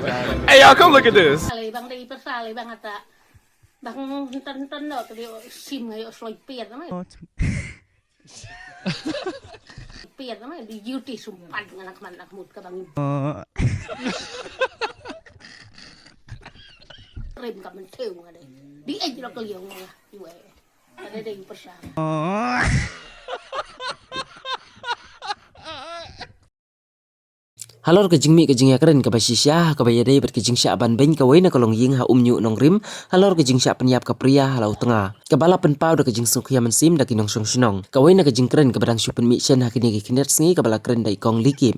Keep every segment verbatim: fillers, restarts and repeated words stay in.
Hey, y'all, come look at this. Sale bang dei persale bang ata. Bang tan tan no kali sim ngai sloi pier nama. Pier nama di duty sumpan ngana keman nak mut ka bang. Rem ka mentheu ngade. Di ej lo kali ngana. Iwe. Ada dei persale. Halor ka jingmih ka jingïakren kaba shisha, kaba ïadei bad ka jingshah ban beiñ kawei na ka longïing ha Umñiuh Nongrim, halor ka jingshah pynïap ka Priya ha la u tnga. Kaba la pynpaw da ka jingsngewkhia mynsiem da ki nongshong shnong. Kawei na ka jingkren kaba dang shu pynmih shen ha kine ki khyndiat sngi kaba la kren da i Kong Likip.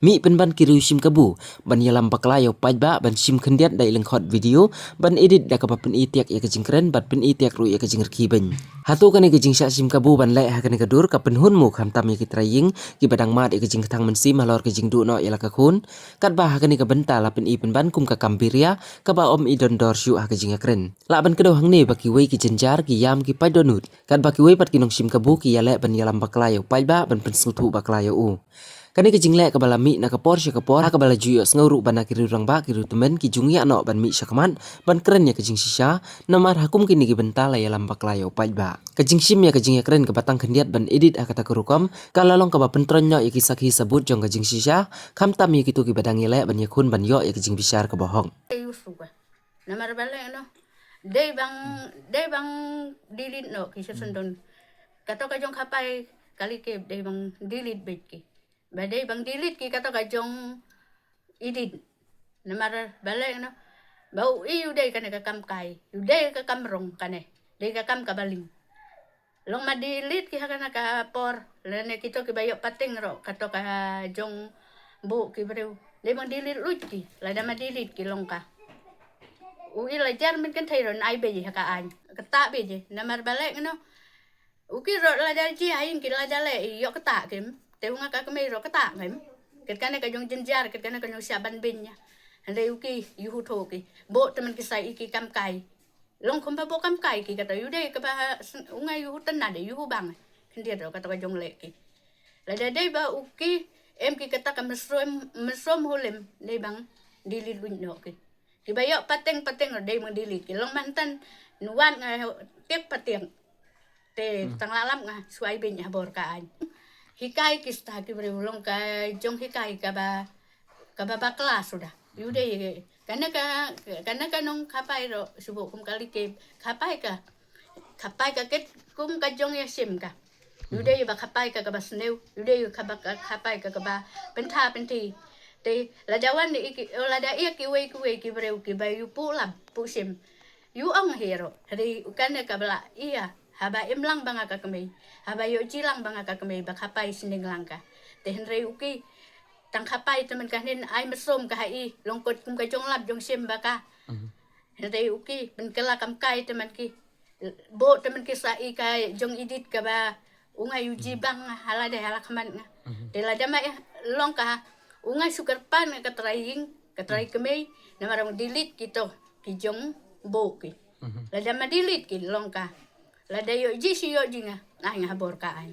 Mih pynban ki riew shim kabu ban ïalam bakla ïa u paidbah ban shim khyndiat da i lyngkhot video ban edit da kaba pynitiak ïa ka jingkren bad pynitiak ruh ïa ka jingrkhie beiñ. Hato kane ka jingshah shim kabu ban leh ha kane ka dur ka pynhun mo khamtam ïa ki trai ïing kiba dang mad ïa ka jingkthang mynsiem halor ka jingduh noh ïa la ka khun. Katba ha kane ka bynta la pyni pynban kum ka kam biria kaba ym i don dor shuh ha ka jingïakren. Lah ban kdew hangne ba kiwei ki jynjar ki ïam ki paid dohnud. Katba kiwei pat ki nongshim kabu ki ïaleh ban ïalam bakla ïa u paidbah ban pynsngewthuh bakla ïa u. Kane ka jingleh kaba la mih na ka por sha ka por ha kaba la ju ïohsngew ruh ba na ki riew rangbah ki riew tymmen ki ju ngiah noh ban mih shakhmat ban kren ïa ka jingshisha, namar ha kum kine ki bynta la ïalam bakla ïa u paidbah. Ka jingshim ïa ka jingïakren kaba tang khyndiat ban edit ha kata ka rukom ka la long kaba pyntroiñ noh ïa ki sakhi sabut jong ka jingshisha, khamtam ïa kito kiba dang ïaleh ban ïakhun ban ïoh ïa ka jingbishar kaba hok. Namar ba leh noh. Dei bang, dei bang delete noh ki sha syndon. Kato ka jong Khapai ka Likip dei bang delete beit ki. Ba dei bang delete ki kato ka jong edit. Namar ba leh noh. Ba u i u dei kane ka kam kai. U dei ka kam rong kane. Dei ka kam kaba ling. Long ma delete ki ha kane ka por, lane kito kiba ïoh pateng ruh, kato ka jong buh ki briew. Dei bang delete lut ki, lada ma delete ki long ka. U i la jar min kynthei ruh nai beit ha ka aiñ. Kata beit, namar ba leh ngno. U ki ruh lada ji aiñ ki lada leh ïoh kata kim. Te u nga ka kmie ruh kata kim. Kat kane ka jong jynjar, kat kane ka jong shah ban beiñ ïa. Hynrei u ki, ïuh u thoh ki. Buh te man ki sa i ki kam kai. Long kumba buh kam kai ki kata ïu dei kaba u nga ïu tan na dei ïu bang. Khyndiat ruh kata ka jong leh ki. Lada dei ba u ki em ki kata ka mesrom, mesrom holem dei bang delete luñ noh ki. Kiba ïoh pateng pateng ruh dei bang delete ki. Long man tan nuan nga tiek patiek. Te tang la lap nga shuwa beiñ ha bor ka aiñ. Hikai ki sta ki briew long ka jong hikai kaba kaba bakla suda. Ïu dei kane ka, kane ka nong Khapai ruh shu buh kum ka Likip. Khapai ka, Khapai ka ket kum ka jong ïa shim ka. Ïu dei ba Khapai ka kaba sniew, ïu dei kaba ka, Khapai ka kaba pyntha pynthi. Te lada wan ïa ki, lada ïa kiwei kiwei ki briew kiba ïu puh lap puh shim. Ïu ong hi ruh, hynrei kane kaba la ïa, haba im lang ba nga ka kmie, haba ïoh ji lang ba nga ka kmie ba Khapai sning lang ka. Te hynrei u ki, tang Khapai te man ka hynnin ai mesrom ka ha i, long kot kum ka jong lap jong shim ba ka. Hynrei u ki, pynkylla kam kai te man ki. Buh te man ki sa i ka jong edit kaba u nga ïu ji bang ha la dei ha la khmat nga. Te lada ma long ka u nga shu kyrpad nga ka trai ïing, ka trai kmie, namar ong delete kito ki jong buh ki. Lada ma delete ki long ka. Lada ïoh ji shi ïoh ji nga, nga ha bor ka aiñ.